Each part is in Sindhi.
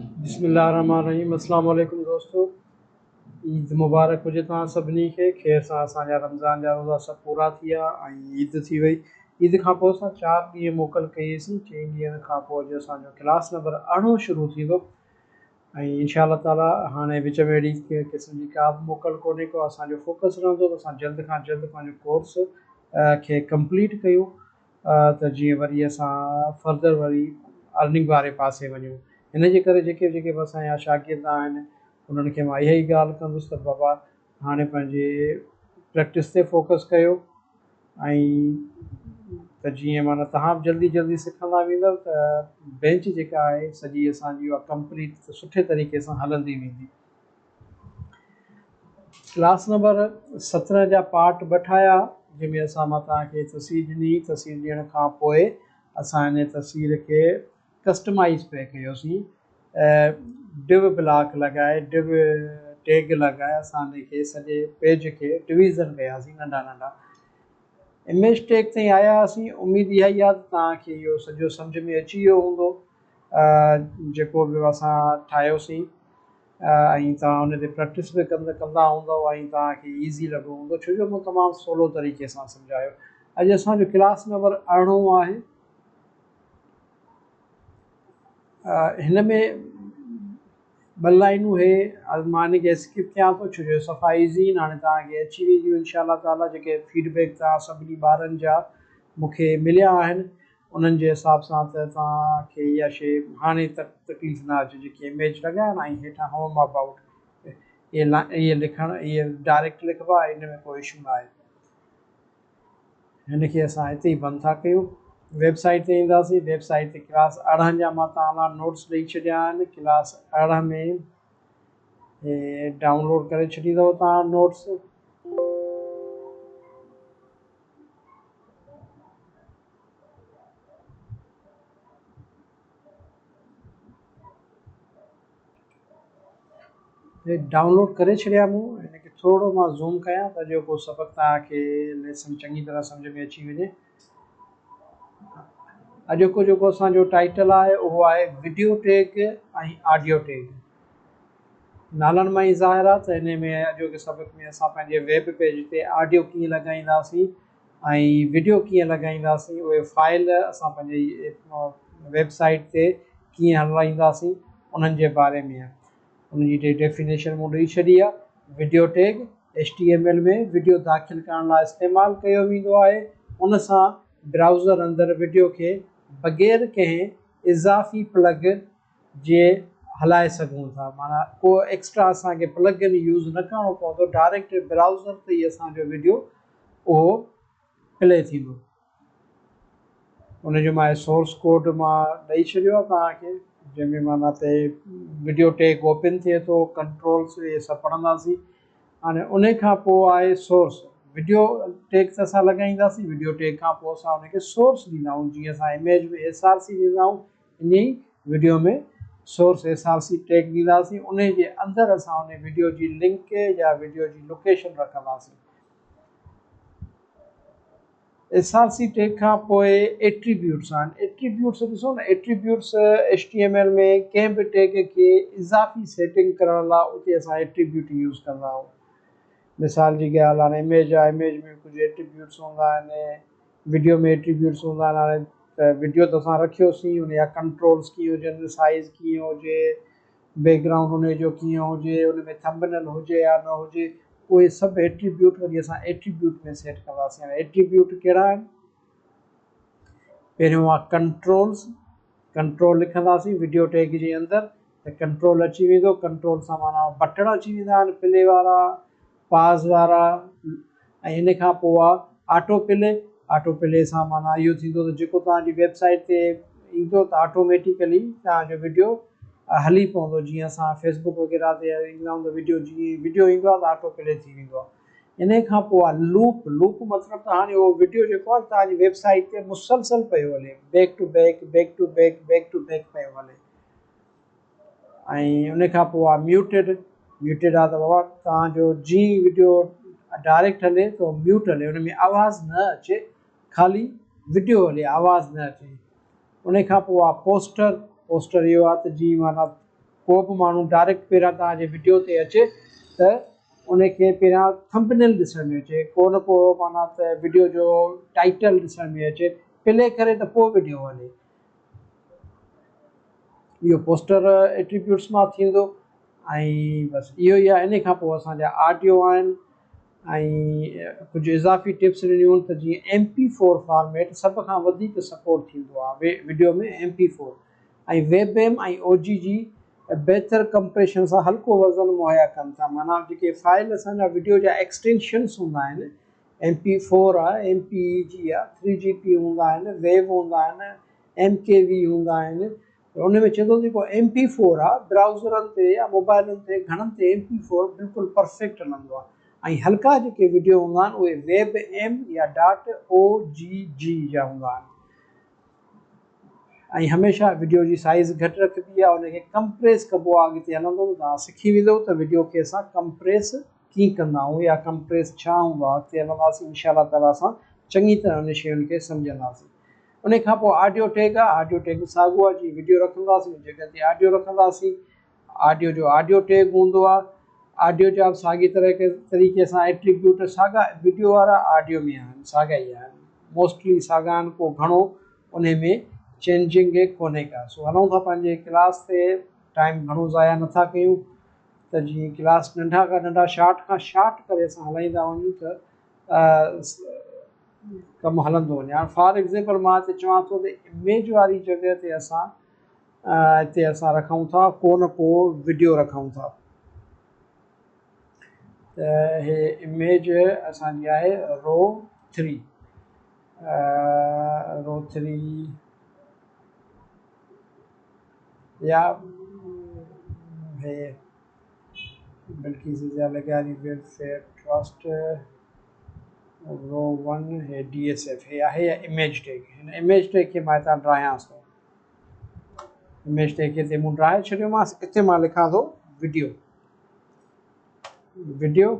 بسم الله الرحمن الرحيم اسلام عليڪم دوستو عيد مبارڪ هجي توهان سڀني کي خير سان اسان جا رمضان جا روزا سڀ پورا ٿي ويا ۽ عيد ٿي وئي عيد کان پوء اسان چار ڏينهن موڪل ڪئي سين چئن ڏينهن کان پوء اڄ اسان جو ڪلاس نمبر ارڙهون شروع ٿيندو ۽ انشاء الله تعالي هاڻي وچ ۾ اهڙي ڪنهن قسم جي ڪا به موڪل ڪونهي ڪو اسان جو فوڪس رهندو ته اسان جلد کان جلد پنهنجو ڪورس کي ڪمپليٽ ڪيون ته جيئن وري اسان فردر وري ارننگ واري پاسي وڃون. ان جي ڪري جيڪي به جيڪي به اسان جا شاگرد آهن انهن کي مان اها ئي ڳالهه ڪندس ته بابا هاڻي پنهنجي پريڪٽس تي فوڪس ڪيو ۽ ته جيئن معنيٰ توهان به جلدي جلدي سکندا ويندؤ ته بينچ جيڪا آهي سڄي اسان جي اها ڪمپليٽ سٺي طريقي سان هلندي ويندي. ڪلاس نمبر 17 جا پارٽ ٻه ٺاهيا جنهن ۾ اسان مان توهان کي تصوير ڏني تصوير ڏيڻ کان پوء اسان ان تصوير کي ڪسٽمائز پئي ڪيوسين ڊو بلاڪ لڳائي ڊو ٽيگ لڳائي اسان ان کي سڄي پيج کي ڊويزن ڪياسين ننڍا ننڍا اميج ٽيگ تائين آيا هئاسين اميد اها ئي آهي ته توهان کي اهو سڄو سمجهه ۾ اچي ويو هوندو جيڪو به اسان ٺاهيوسين ۽ توهان ان تي پريڪٽس به ڪندا هوندؤ ۽ توهان کي ايزي لڳو هوندو ڇو جو مون تمام سولو طريقي سان سمجهايو. اڄ اسان جو ڪلاس نمبر ارڙهون آهي. هن ۾ ٻه لائنون هي مان هن کي اسڪپ ڪيان ٿو ڇو جو صفا ايزي آهن هاڻي توهان کي اچي وينديون انشاء الله تعالي جيڪي فيڊ بيڪ توهان سڀني ٻارن جا مون کي مليا آهن انهن جي حساب سان ته توهان کي اها شيء هاڻي تڪ تڪليف نه اچي جيڪي اميج لڳائڻ ۽ هيٺان هوم ابائوٽ اهي اهي لکڻ اهي ڊائريڪٽ لکبا ان ۾ ڪو اشو نه آهي هن کي اسان هتي ئي بند ٿا ڪيون ويب سائيٽ تي اينداسين ويب سائيٽ تي ڪلاس 18 جا مان توهان لاء نوٽس ڏئي ڇڏيا آهن ڪلاس 18 ۾ ڊائونلوڊ ڪري ڇڏيندو توهان نوٽس هي ڊائونلوڊ ڪري ڇڏيا مون هن کي ٿورو مان زوم ڪيان ته جيڪو سبق توهان کي ليسن چڱي طرح سمجھ ۾ اچي وڃي. اڄوڪو جيڪو اسان جو ٽائيٽل آهي اهو آهي وڊيو ٽيگ ۽ آڊيو ٽيگ. نالن مان ئي ظاهر آهي ته انهي ۾ اڄوڪي سبق ۾ اسان پنهنجي ويب پيج تي آڊيو ڪيئن لڳائينداسين ۽ وڊيو ڪيئن لڳائينداسين اهي فائل اسان پنهنجي ويب سائيٽ تي ڪيئن هلائينداسين انهن جي باري ۾ آهي ان جي ڊيفينيشن مون ڏئي ڇڏي آهي video tag H T M L ۾ video داخل ڪرڻ لاء استعمال ڪيو ويندو آهي ان سان برائوزر اندر وڊيو کي بغير ڪنهن اضافي پلگ جي هلائي سگهون ٿا معنيٰ ڪو ايڪسٽرا اسان کي پلگ ان يوز نه ڪرڻو پوندو ڊائريڪٽ برائوزر تي ئي اسان جو وڊيو اهو پلي ٿيندو ان جو مان سورس ڪوڊ مان ڏئي ڇڏيو آهي توهان کي جنهن ۾ معنيٰ تي وڊيو ٽيگ اوپن ٿئي ٿو ڪنٽرولس اهي سڀ پڙهنداسين هاڻي ان کان پوء آهي سورس وڊيو ٽيگ ته اسان لڳائينداسين وڊيو ٽيگ کان پوء اسان ان کي سورس ڏيندا آهيون جيئن اسان اميج ۾ ايس آر سي ڏيندا آهيون انهي video ۾ source S R C tag ڏينداسين انهي جي اندر اسان انهي وڊيو جي لنڪ يا وڊيو جي لوڪيشن رکنداسين. ايس آر سي ٽيگ کان پوء ايٽريبيوٽس آهن ايٽريبيوٽس ڏسو نه attributes H T M L ۾ ڪنهن به ٽيگ کي اضافي سيٽنگ ڪرڻ لاء اتي اسان ايٽريبيوٽ يوز ڪندا آهيون مثال جي ڳالهه هاڻي اميج آهي اميج ۾ ڪجهه ايٽريبيوٽس هوندا آهن وڊيو ۾ ايٽريبيوٽس هوندا آهن هاڻي ته وڊيو ته اسان رکيوسين ان جا ڪنٽرولس ڪيئن هجن سائيز ڪيئن هجي بيڪ گرائونڊ ان جو ڪيئن هجي ان ۾ ٿمبنل هجي يا نه هجي اهي سڀ ايٽريبيوٽ وري اسان ايٽريبيوٽ ۾ سيٽ ڪنداسين هاڻي ايٽريبيوٽ ڪهڙا آهن پهريون آهي ڪنٽرولس ڪنٽرول لکنداسين وڊيو ٽيگ جي اندر ته ڪنٽرول اچي ويندو ڪنٽرول سان معنيٰ بٽڻ اچي ويندا آهن پلي وارا پاز وارا ۽ ان کان پوء آ آٽو پلي، آٽو پلي سان معنيٰ اهو ٿيندو ته جيڪو توهان جي ويب سائيٽ تي ايندو ته آٽوميٽيڪلي توهان جو وڊيو هلي پوندو جيئن اسان فيسبڪ وغيره تي ايندا آهيون ته وڊيو جيئن وڊيو ايندو آهي ته آٽو پلي ٿي ويندو آهي ان کان پوء آ لوپ، لوپ مطلب ته هاڻي اهو وڊيو جيڪو آهي توهان جي ويب سائيٽ تي مسلسل پيو هلي back to back, back to back, back to back پيو هلي. ۽ ان کان پوء آ ميوٽيڊ ميوٽيڊ آ ته بابا توهان جو جي وڊيو ڊائريڪٽ هلي ته ميوٽ هلي ان ۾ آواز نه اچي خالي وڊيو هلي آواز نه اچي ان کان پوء آ پوسٽر پوسٽر اهو آ ته جي معنيٰ ڪو به ماڻهو ڊائريڪٽ پهريان توهان جي وڊيو تي اچي ته ان کي پهريان ٿمبنيل ڏسڻ ۾ اچي ڪو نه ڪو معنيٰ ته وڊيو جو ٽائيٽل ڏسڻ ۾ اچي پلي ڪري ته پوء وڊيو هلي. اهو پوسٽر ايٽريبيوٽس مان ٿيندو ۽ بس اهو ئي آهي. ان کان پوء اسان جا آڊيو آهن ۽ ڪجهه اضافي ٽپس ڏنيون آهن ته جيئن ايم پي فور فارميٽ سڀ کان وڌيڪ سپورٽ ٿيندو آهي video ۾ M P four ۽ web M ۽ O G G بهتر ڪمپريشن سان هلڪو وزن مهيا ڪن ٿا معنيٰ جيڪي فائل اسان جا وڊيو جا ايڪسٽينشنس هوندا آهن ايم پي فور آهي ايم پي اي جي آهي ٿري جي پي هوندا آهن ويو هوندا آهن ايم ڪي وي هوندا آهن پر ان ۾ چئي ٿو جيڪو ايم پي فور آهي برائوزرن تي يا موبائلن تي گهڻن تي ايم پي فور بلڪل پرفيڪٽ هلندو آهي ۽ هلڪا جيڪي وڊيو هوندا آهن اهي ويب ايم يا ڊاٽ او جي جي جا هوندا آهن ۽ هميشه وڊيو جي سائيز گهٽ رکبي آهي ان کي ڪمپريس ڪبو آهي اڳتي هلندو ته توهان سکي ويندو ته وڊيو کي اسان ڪمپريس ڪيئن ڪندا آهيون يا ڪمپريس ڇا هوندو آهي اڳتي هلنداسين انشاء الله تعالي اسان چڱي طرح ان شين کي سمجهنداسين ان کان پوء آڊيو ٽيگ آهي آڊيو ٽيگ ساڳو آهي جيئن وڊيو رکنداسين ان جڳهه تي آڊيو رکنداسين آڊيو جو آڊيو ٽيگ هوندو آهي آڊيو جا به ساڳي طرح طريقي سان ايٽريبيوٽ ساڳا وڊيو وارا آڊيو ۾ آهن ساڳا ئي آهن موسٽلي ساڳا آهن ڪو گهڻو انهي ۾ چينجنگ ڪونهي ڪا سو هلون ٿا پنهنجي ڪلاس تي ٽائيم گهڻو ضايع نٿا ڪيون ته جيئن ڪلاس ننڍا کان ننڍا شارٽ کان شارٽ ڪري اسان هلائيندا وڃون ته ڪم هلندو وڃي هاڻي فار ايگزامپل مان هتي چوان ٿو ته اميج واري جڳهه تي اسان هتي اسان رکون ٿا ڪو نه ڪو وڊيو رکون ٿا ته هي اميج اسانجي آهي رو ٿري رو ٿري يا هي بلقيس ضياء لغاري ويلفيئر ٽرسٽ رو ون هي ڊي ايس ايف هي آهي اميج ٽيگ هن اميج ٽيگ کي مان هتان ڊراهيانس ٿو اميج ٽيگ کي هتي مون ڊراهي ڇڏيومانس اتي مان لکان ٿو وڊيو وڊيو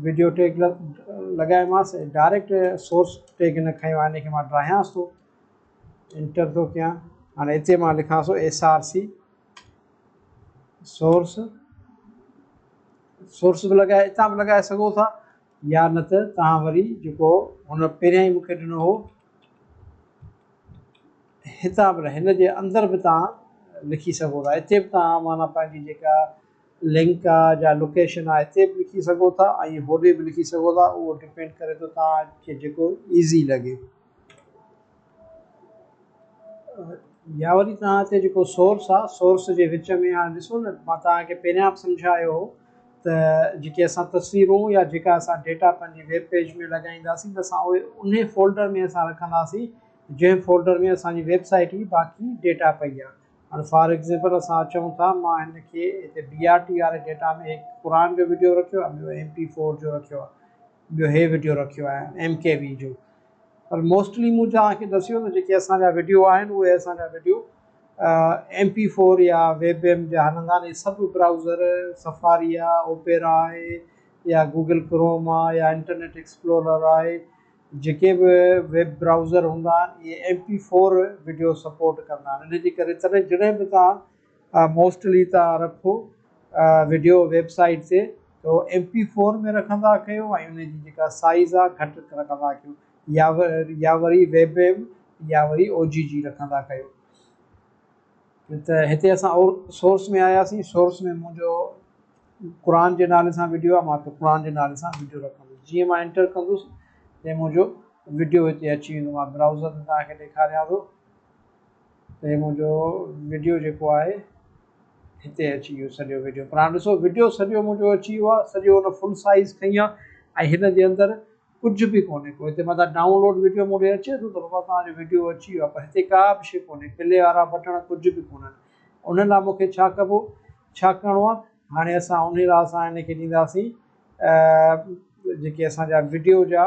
وڊيو ٽيگ لڳايومانس ڊائريڪٽ سورس ٽيگ نه کنيو آهي ان کي مان ڊراهيانس ٿو انٽر ٿو ڪيان هاڻي هتي مان لکان ٿو S R C source source به لڳائي هتان به لڳائي سگهو ٿا يا نه ته تهان وري جيڪو هن پهريان ئي مونکي ڏنو هو هتان به هن جي اندر به تهان لکي سگهو ٿا هتي به تهان معنيٰ پنهنجي جيڪا لنڪ آ جا لوڪيشن آ هتي به لکي سگهو ٿا ۽ هوڏي به لکي سگهو ٿا اهو ڊپينڊ ڪري ٿو توهان کي جيڪو ايزي لڳي يا وري توهان هتي جيڪو سورس آ سورس جي وچ ۾ هاڻي ڏسو نه مان توهان کي پهريان به سمجهايو هو ته جيڪي اسان تصويرون يا جيڪا اسان ڊيٽا پنهنجي ويب پيج ۾ لڳائينداسين ته اسان اهي انهي فولڊر ۾ اسان رکنداسين جنهن فولڊر ۾ اسان جي ويب سائيٽ جي باقي ڊيٽا پئي آ هاڻي فار ايگزيمپل اسان اچون ٿا مان هن کي هتي بي آر ٽي واري ڊيٽا ۾ هڪ قرآن جو وڊيو رکيو آهي ٻيو ايم پي فور جو رکيو آهي ٻيو هي وڊيو رکيو آهي ايم ڪي وي جو پر موسٽلي مون توهان کي ڏسيو ته جيڪي اسان جا وڊيو آهن اهي اسان جا وڊيو ايم پي فور يا ويب ايم جا هلندا آهن سڀ برائوزر سفاري آهي اوپيرا آهي يا گوگل ڪروم آهي يا انٽرنيٽ ايڪسپلورر آهي جيڪي به ويب برائوزر هوندا آهن اهي M P four video support ڪندا آهن ان جي ڪري تڏهن جڏهن به توهان موسٽلي توهان رکو وڊيو ويب سائيٽ تي ته ايم پي فور ۾ رکندا ڪيو ۽ ان جي جيڪا سائيز آهي گهٽ رکندا ڪيو يا يا وري ويب ايم يا وري او جي جي رکندا ڪيو ته هتي اسان سورس ۾ آياسين سورس ۾ منهنجو قرآن جي نالي سان وڊيو آهي مان قرآن جي نالي سان وڊيو رکندس جيئن مان انٽر ڪندس ته منهنجو وڊيو هتي اچي ويندو مان برائوزر تي توهان کي ڏيکاريان ٿو ته هي منهنجو وڊيو جيڪو آهي هتي اچي ويو سڄو وڊيو پر هاڻي ڏسو وڊيو سڄو منهنجو اچي ويو آهي سڄو ان فل سائز کنئي آهي ۽ هن جي اندر ڪجهه به ڪونهي ڪو هتي متان ڊائونلوڊ وڊيو مون ڏي اچي ٿو ته بابا توهان جو وڊيو اچي ويو آهي پر هتي ڪا به شيء ڪونهي پلي وارا بٽڻ ڪجهه به ڪونهن ان لاء مون کي ڇا ڪبو ڇا ڪرڻو آهي هاڻي اسان ان لاء اسان ان کي ڏينداسين جيڪي اسان جا وڊيو جا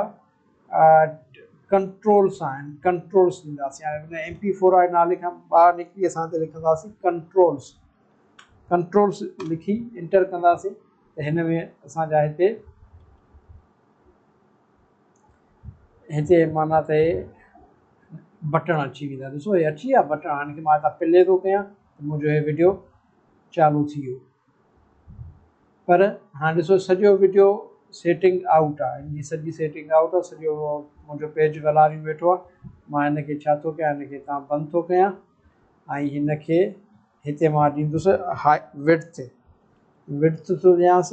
ڪنٽرولس آهن ڪنٽرولس ڏينداسين هاڻي ان ايم پي فور واري نالي کان ٻاهر نڪري اسان هتي لکنداسين ڪنٽرولس ڪنٽرولس لکي انٽر ڪنداسين ته هن ۾ اسان جا هتي هتي معنيٰ ته بٽڻ اچي ويندا. ڏسو هي اچي ويا بٽڻ. هاڻي هن کي مان هتان پلي ٿو ڪيان ته منهنجو هي وڊيو چالو ٿي ويو. پر هاڻي ڏسو سڄو وڊيو سيٽنگ آئوٽ آهي، هن جي سڄي سيٽنگ آئوٽ آهي، سڄو منهنجو پيج ولاريون ويٺو آهي. مان هن کي ڇا ٿو ڪيان، هن کي هتان بند ٿو ڪيان ۽ هن کي هتي مان ڏيندس وڊٿ، وڊٿ ٿو ڏيانس.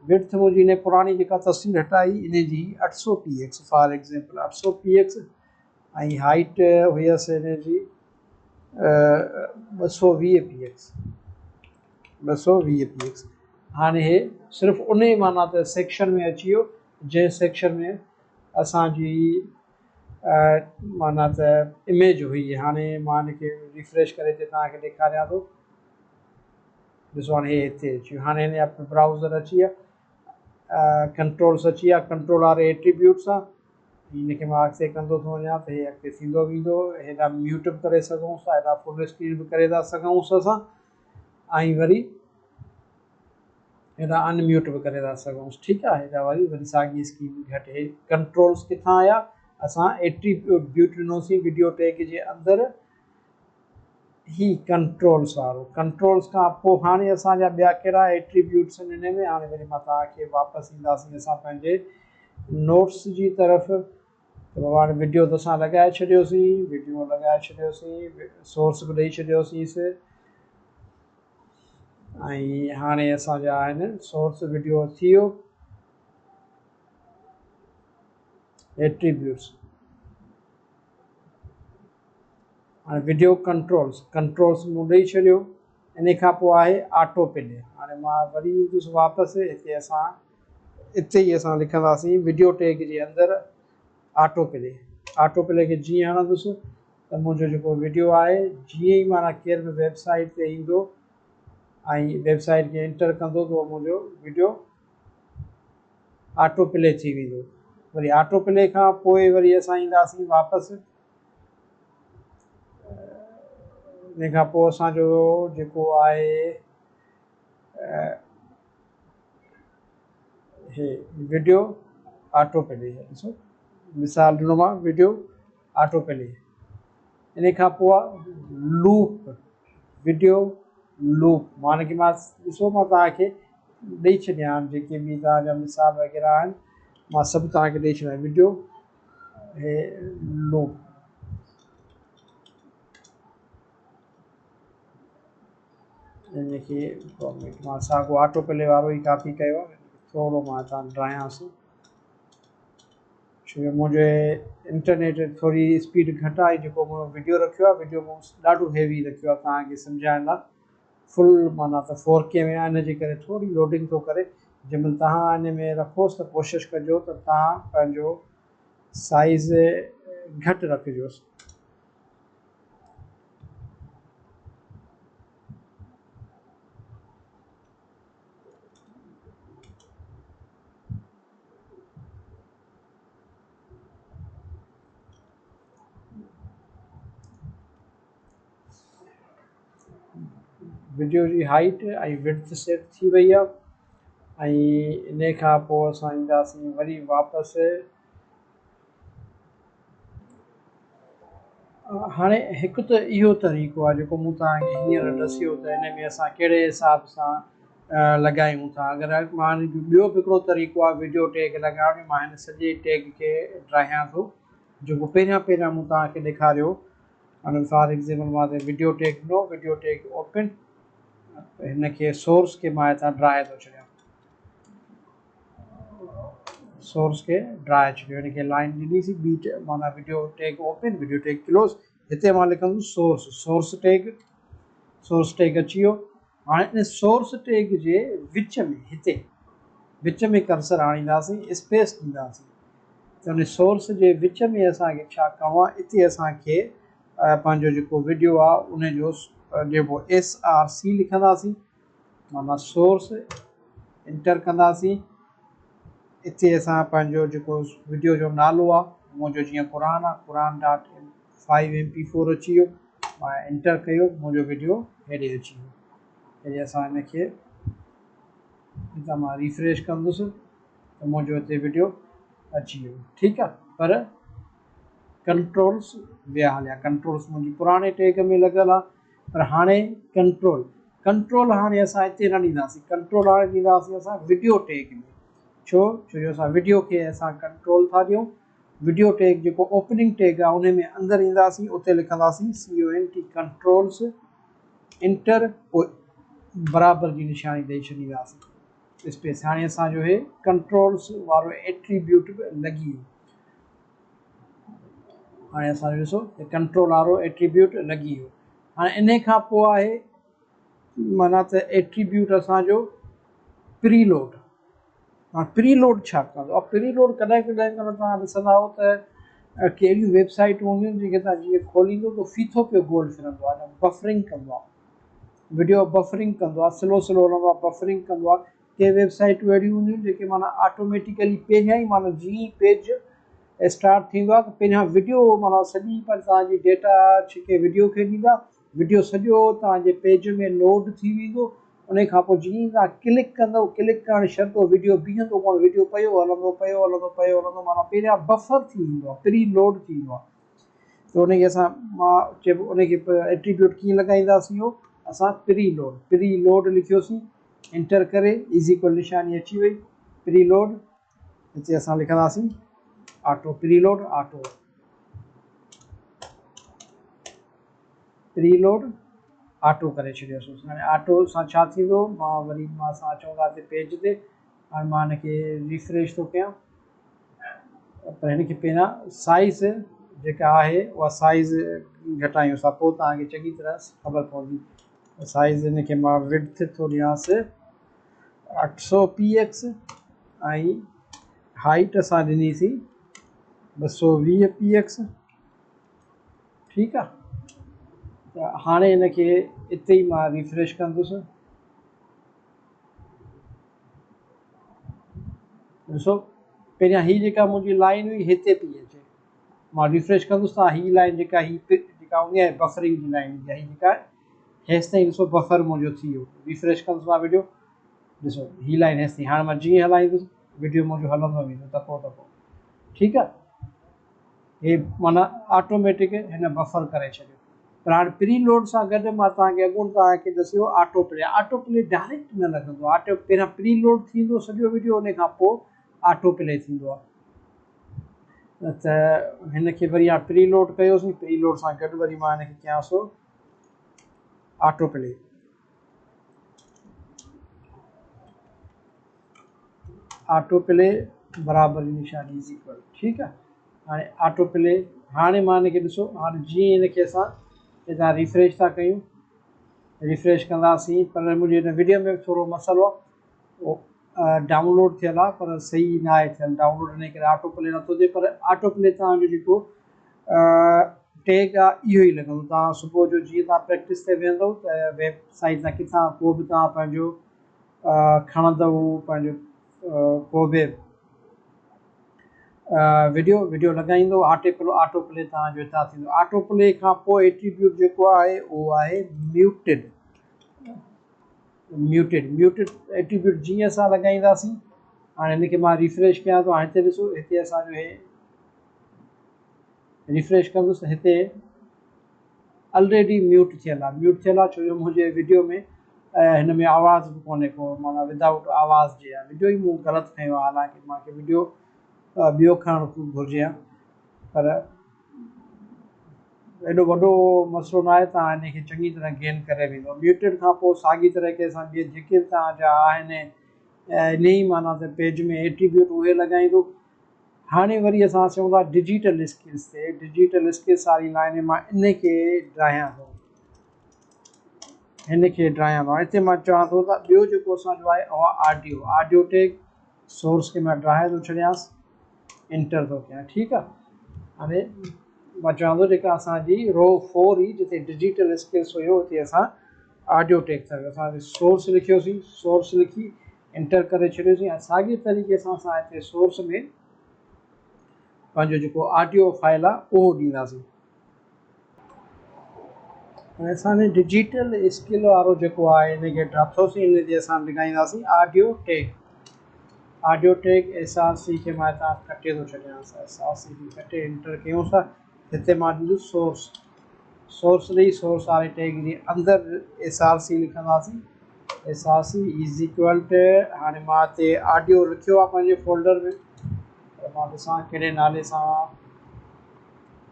وڊٿ منهنجي هن پراڻي جيڪا تصوير هٽائي ان جي اٺ سؤ پي ايڪس، فار ايگزامپل اٺ سؤ پي ايڪس، ۽ هائيٽ هيس هن جي 220 پي ايڪس، 220 پي ايڪس. هاڻي هي صرف ان ئي معنيٰ ته سيڪشن ۾ اچي ويو جنهن سيڪشن ۾ اسانجي معنيٰ ته اميج هئي. هاڻي مان هن کي ريفريش ڪري هتي توهان کي ڏيکاريان ٿو. ڏسو هاڻي هي هتي اچي ويو. هاڻي هن جا برائوزر اچي ويا، ڪنٽرولس اچي ويا، ڪنٽرول آر ايٽريبيوٽس آ. هن کي مان اڳتي ڪندو ٿو وڃان ته هي اڳتي ٿيندو ويندو. هيڏا ميوٽ به ڪري سگهون ٿا، هيڏا فل اسڪرين به ڪري ٿا سگهون اسان، ۽ وري هيڏا ان ميوٽ به ڪري ٿا سگهون. ٺيڪ آ، هيڏا وري وري ساڳي اسڪرين گهٽ. هي ڪنٽرولس ڪٿان آيا؟ اسان ايٽريبيوٽ ڏنوسين وڊيو ٽيگ جي اندر، هي ڪنٽرولس وارو. ڪنٽرولس کان پوء هاڻي اسان جا ٻيا ڪهڙا ايٽريبيوٽس آهن ان ۾؟ هاڻي وري مان توهان کي واپس اينداسين اسان پنهنجي نوٽس جي طرف. ته بابا هاڻي وڊيو ته اسان لڳائي ڇڏيوسين، وڊيو لڳائي ڇڏيوسين، سورس به ڏئي ڇڏيوسينس، ۽ هاڻي اسان جا آهن سورس وڊيو ٿي ويو. ايٽريبيوٽس هاڻي وڊيو ڪنٽرولس، ڪنٽرولس مون ڏئي ڇڏيو. ان کان پوء آهي آٽو پلي. هاڻي مان وري ايندس واپس هتي، اسان اتي ئي اسان لکنداسين وڊيو ٽيگ جي اندر آٽو پلي. آٽو پلي کي جيئن هڻندس ته منهنجو جيڪو وڊيو آهي جيئن ئي معنيٰ ڪير به ويب سائيٽ تي ايندو ۽ ويب سائيٽ کي انٽر ڪندو ته اهو منهنجو وڊيو آٽو پلي ٿي ويندو. وري آٽو پلي کان پوء وري اسان اينداسين واپس. ان کان پوء اسان جو جيڪو آهي هي وڊيو آٽو پلي، ڏسو مثال ڏنو مان وڊيو آٽو پلي. ان کان پوء لوپ، وڊيو لوپ، مان کي مان ڏسو مان توهان کي ڏئي ڇڏيا آهن جيڪي به توهان جا مثال وغيره آهن، مان سڀ توهان کي ڏئي ڇڏيا. وڊيو هي لوپ، ان کي مان ساڳو آٽو پلي وارو ئي ڪاپي ڪيو آهي، ٿورو مان هتان ڊاهيانس ڇو جو منهنجي انٽرنيٽ ٿوري اسپيڊ گهٽ آهي. جيڪو مون وڊيو رکيو آهي، وڊيو مون ڏاڍو هيوي رکيو آهي توهان کي سمجهائڻ لاء، فل معنيٰ ته فور ڪي ۾ آهي، ان جي ڪري ٿوري لوڊنگ ٿو ڪري. جنهن مهل توهان ان ۾ رکوس ته ڪوشش ڪجو ته توهان پنهنجو سائيز گهٽ رکجوس. وڊيو جي هائيٽ ۽ وڊٿ سيٽ ٿي وئي آهي، ۽ ان کان پوء اسان اينداسين وري واپس. هاڻي هڪ ته اهو طريقو آهي جيڪو مون توهان کي هينئر ڏسيو ته ان ۾ اسان ڪهڙي حساب سان لڳايون ٿا. اگر مان ٻيو به هڪڙو طريقو آهي وڊيو ٽيگ لڳائڻ جو، مان هن سڄي ٽيگ کي ڊاهيان ٿو جيڪو پهريان پهريان مون توهان کي ڏيکاريو. هاڻي فار ايگزامپل مان هتي وڊيو ٽيگ ڏنو، وڊيو ٽيگ اوپن، هن کي سورس کي مان هتان ڊاهي ٿو ڇڏيان، سورس کي ڊاهي ڇڏيو. هن کي لائن ڏني سي ٻي معنيٰ video tag open, video tag close. هتي مان لکندس source, source tag, source tag اچي ويو. هاڻي ان سورس ٽيگ جي وچ ۾ هتي وچ ۾ ڪرسر آڻينداسين، اسپيس ڏينداسين ته ان سورس جي وچ ۾ اسان کي ڇا ڪرڻو آهي؟ اتي اسان کي پنهنجو جيڪو وڊيو آهي ان جو جيڪو ايس آر سي لکنداسين، معنيٰ سورس انٽر ڪنداسين. اتي اسان پنهنجو جيڪو وڊيو جو نالو آهي، منهنجو جيئن قرآن آهي، Quran dot five M P four اچي ويو، مان انٽر ڪيو، منهنجو وڊيو هيڏي اچي ويو. هيڏي اسان هن کي هتان مان ريفريش ڪندس ته منهنجو هتي وڊيو اچي ويو. ٺيڪ آهي، پر ڪنٽرولس ويا هليا. ڪنٽرولس منهنجي پراڻي ٽيگ ۾ لڳل آ پر هاڻي ڪنٽرول ڪنٽرول هاڻي اسان هتي نه ڏينداسين، ڪنٽرول هاڻي ڏينداسين اسان وڊيو ٽيگ ۾. ڇو؟ ڇو جو اسان وڊيو کي اسان ڪنٽرول ٿا ڏيون. وڊيو ٽيگ جيڪو اوپننگ ٽيگ آ ان ۾ اندر اينداسين، اتي لکنداسين C O N T controls enter, پوء برابر جي نشاني ڏئي ڇڏينداسين اسپيس. هاڻي اسان جو هي ڪنٽرولس وارو ايٽريبيوٽ به لڳي ويو. هاڻي اسان جو ڏسو ته ڪنٽرول وارو ايٽريبيوٽ لڳي ويو. هاڻي انهي کان پوء آهي معنيٰ ته ايٽريبيوٽ اسان جو پري لوڊ. هاڻي پري لوڊ ڇا ڪندو آهي؟ پري لوڊ ڪڏهن ڪڏهن ڪڏهن توهان ڏسندا آهيو ته ڪي اهڙيون ويب سائيٽون هونديون آهن جيڪي توهان جيئن کوليندو ته ڦيٿو پيو گول ڦرندو آهي، بفرنگ ڪندو آهي، وڊيو بفرنگ ڪندو آهي، سلو سلو هلندو آهي، بفرنگ ڪندو آهي. ڪي ويب سائيٽون اهڙيون هونديون آهن جيڪي معنيٰ آٽوميٽيڪلي پهريان ئي معنيٰ جيئن ئي پيج اسٽارٽ ٿيندو آهي ته پهريان وڊيو معنيٰ سڄي پر توهان جي ڊيٽا ڇڪي وڊيو کي ڏيندا، وڊيو سڄو توهان جي پيج ۾ لوڊ ٿي ويندو، ان کان پوء جيئن ئي توهان ڪلڪ ڪندو، ڪلڪ ڪرڻ شرط اهو وڊيو بيهندو ڪونه، وڊيو پيو هلندو پيو هلندو پيو هلندو، معنيٰ پهريان بفر ٿي ويندو آهي، پري لوڊ ٿي ويندو آهي. ته ان کي اسان مان چئبو ان کي ايٽريبيوٽ ڪيئن لڳائينداسين، اهو اسان پري لوڊ پري لوڊ لکيوسين، انٽر ڪري از ايڪول نشاني اچي وئي، پري لوڊ هتي اسان لکنداسين auto, pre load auto, pre load auto ڪري ڇڏيوسين. هاڻي آٽو سان ڇا ٿيندو، مان وري مان اسان اچون ٿا هتي پيج تي، هاڻي مان هن کي ريفريش ٿو ڪيان، پر هن کي پهريان سائز جيڪا آهي اها سائز گهٽايون ٿا، پوء توهان کي چڱي طرح خبر پوندي. سائز هن کي مان وڊٿ ٿو ڏيانس 800 پي ايڪس ۽ هائيٽ اسان ڏنيسين 220 پي ايڪس. ٺيڪ آ، ته هاڻي هن کي اتي ئي مان ريفريش ڪندس. ڏسو پهريان هي جيڪا منهنجي لائن هئي هتي پئي اچي، مان ريفريش ڪندس ته هي لائن جيڪا هي جيڪا هوندي آهي بفرنگ جي لائن هوندي آهي، هي جيڪا هيستائين ڏسو بفر منهنجو ٿي ويو. ريفريش ڪندس مان وڊيو، ڏسو هي لائن هيستائين، هاڻي مان جيئن هلائيندس وڊيو منهنجو هلندو ويندو تکو تکو. ٺيڪ آهي، هي معنيٰ آٽوميٽڪ هن بفر ڪري ڇڏيو. پر هاڻي پري لوڊ سان گڏ مان توهان کي اڳوڻ توهان کي ڏسيو آٽو پلي، آٽو پلي ڊائريڪٽ نه لڳندو آهي، آٽو پهريان پري لوڊ ٿيندو سڄو وڊيو، ان کان پوء آٽو پلي ٿيندو آهي. ته هن کي وري هاڻي پري لوڊ ڪيوسين، پري لوڊ سان گڏ وري مان هن کي ڪيان سو آٽو پلي. آٽو پلي برابر جي نشاني از ايڪول. ٺيڪ آ، هاڻي آٽو پلي، هاڻي مان هن کي ڏسو، هاڻي جيئن هن کي اسان هتان ريفريش ٿا ڪيون، ريفريش ڪنداسين، پر منهنجي هن وڊيو ۾ ٿورو مسئلو آ، اهو ڊائونلوڊ ٿيل آ پر صحيح نه آهي ٿيل ڊائونلوڊ، ان ڪري آٽو پلي نٿو ٿئي. پر آٽو پلي توهان جو جيڪو ٽيگ آ اهو ئي لڳندو. توهان صبح جو جيئن توهان پريڪٽس تي ويهندو ته ويب سائيٽ تان ڪٿان ڪو به توهان پنهنجو کڻندو پنهنجو ڪو به وڊيو وڊيو لڳائيندو، آٽو پلي آٽو پلي توهان جو هتان ٿيندو. آٽو پلي کان پوء ايٽريبيوٽ جيڪو آهي اهو آهي ميوٽيڊ. ميوٽيڊ ميوٽيڊ ايٽريبيوٽ جيئن اسان لڳائينداسين، هاڻي هن کي مان ريفريش ڪيان ٿو، هاڻي هتي ڏسو هتي اسان جو هي ريفريش ڪندس ته هتي الريڊي ميوٽ ٿيل آهي، ميوٽ ٿيل آهي ڇو جو منهنجي وڊيو ۾ هن ۾ آواز به ڪونهي ڪو، معنيٰ ودائوٽ آواز جي آهي وڊيو ئي مون غلط کنيو آهي، حالانڪه مانکي وڊيو ٻيو کڻڻ گهرجي ها، پر ايڏو وڏو مسئلو نه آهي، توهان ان کي چڱي طرح گين ڪري ويندو. ميوٽيڊ کان پوء ساڳي طريقي سان ٻئي جيڪي به توهان جا آهن انهي ئي معنيٰ ته پيج ۾ ايٽريبيوٽ اهي لڳائيندو. هاڻي وري اسان اچون ٿا ڊجيٽل اسڪلس تي. ڊجيٽل اسڪلس واري لائن ۾ مان ان کي ڊاهيان ٿو، هن کي ڊاهيان ٿو. هتي مان چوان ٿو ته ٻيو جيڪو اسان جو آهي اهو آڊيو، آڊيو ٽيگ سورس کي مان ڊاهي ٿو ڇڏيانس، انٽر ٿو ڪيان. ٺيڪ آهي، هاڻي مان چوان ٿو جيڪا اسان جي رو 4 هئي جتي ڊجيٽل اسڪلس هيو اتي اسان آڊيو ٽيگ ٿا ڪيون. اسان سورس لکيوسين، سورس لکي انٽر ڪري ڇڏيوسين ۽ ساڳي طريقي سان اسان هتي سورس ۾ پنهنجو جيڪو آڊيو فائل آهي اهو ڏينداسين. ۽ اسان ڊجيٽل اسڪل وارو جيڪو آهي ان کي ڊاٿوسين، ان تي اسان لڳائينداسين audio tag, audio tag S R C کي مان هتان ڪٽي ٿو ڇڏيان، ايس آر سي کي ڪٽي انٽر ڪيون ٿا. هتي مان ڏيندس سورس، سورس ڏئي سورس واري ٽيگ جي اندر ايس آر سي لکنداسين، S R C is equal to هاڻي مان هتي آڊيو لکيو آهي پنهنجي فولڊر ۾ پر مان ڏسان ڪهڙي نالي سان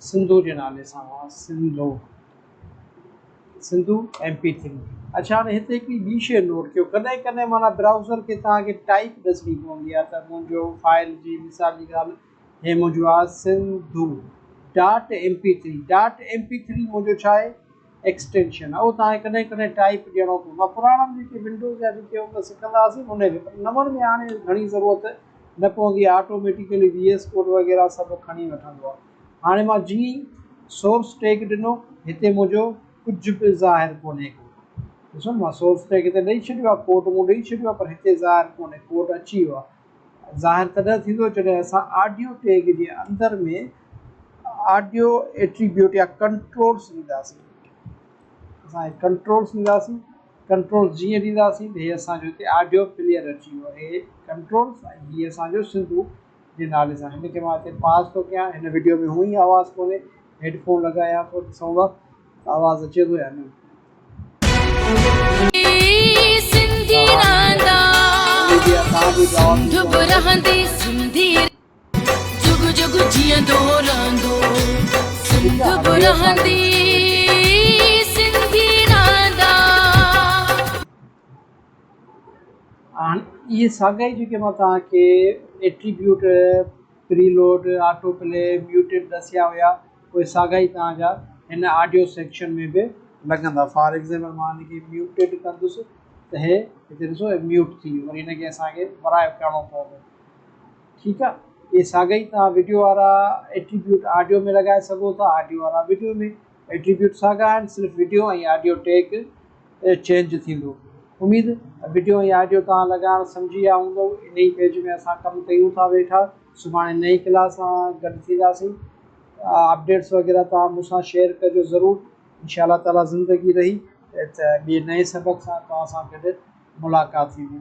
سنڌو جي نالي سان Sindhu Sindhu M P three اڇا هاڻي هتي هڪڙي ٻي شيء نوٽ ڪيو ڪڏهن ڪڏهن معنيٰ برائوزر کي توهان کي ٽائپ ڏسڻي پوندي آهي ته منهنجو فائل جي مثال جي ڳالهه هي منهنجو آهي Sindhu dot M P three dot M P three منهنجو ڇا آهي ايڪسٽينشن آهي اهو توهان کي ڪڏهن ڪڏهن ٽائپ ڏيڻو پوندو آهي پراڻن جيڪي ونڊوز جا جيڪي هوندا سکندا هئاسين ان ۾ پر نون ۾ هاڻي گهڻي ضرورت نه پوندي آهي آٽوميٽيڪلي وي ايس ڪوڊ وغيره سڀ کڻي وٺندو آهي هاڻي مان جيئن ئي سورس ٽيگ ڏنو هتي منهنجو ڪجهه به ظاهر ڪونهي ڪو ڏسو نه مان سورس ٽيگ هتي ڏئي ڇڏيو آهي ڪوڊ مون ڏئي ڇڏيو آهي پر هتي ظاهر ڪونهي ڪوڊ اچي ويو آهي ظاهر تڏهن ٿيندو جڏهن اسان آڊيو ٽيگ جي اندر ۾ آڊيو ايٽريبيوٽ يا ڪنٽرولس ڏينداسين اسان ڪنٽرولس ڏينداسين ڪنٽرولس جيئن ڏينداسين ته هي اسان جو هتي آڊيو پليئر اچي ويو هي ڪنٽرولس ۽ هي اسان جو سنڌو جي نالي سان هن کي مان هتي پاز ٿو ڪيان هن وڊيو ۾ هونئن ئي آواز ڪونهي هيڊ فون لڳايان ٿو ڏسون ٿا ته آواز اچي ٿو يا نه. هاڻ اهي ساڳيا ئي جيڪي مان توهان کي attribute, preload, auto play, muted ڏسيا هيا اهي ساڳيا ئي توهان جا هن آڊيو سيڪشن ۾ به لڳندا. فار ايگزامپل مان هن کي ميوٽيڊ ڪندس ته هي هتي ڏسو هي ميوٽ ٿي ويو وري هن کي اسان کي ورائي ڪرڻو پوندو. ٺيڪ آ اهي ساڳيا ئي توهان وڊيو وارا ايٽريبيوٽ آڊيو ۾ لڳائي سگهو ٿا آڊيو وارا وڊيو ۾ ايٽريبيوٽ ساڳيا آهن صرف وڊيو ۽ آڊيو ٽيگ چينج ٿيندو. اميد ته وڊيو ۽ آڊيو توهان لڳائڻ سمجهي ويا هوندؤ. انهي پيج ۾ اسان ڪم ڪيون ٿا ويٺا. سڀاڻي نئين ڪلاس سان گڏ ٿينداسين. اپڊيٽس وغيره توهان مون سان شيئر ڪجو ضرور. انشاء الله تعالي زندگي رهي ته ٻئي نئين سبق سان توهان سان گڏ ملاقات ٿيندي.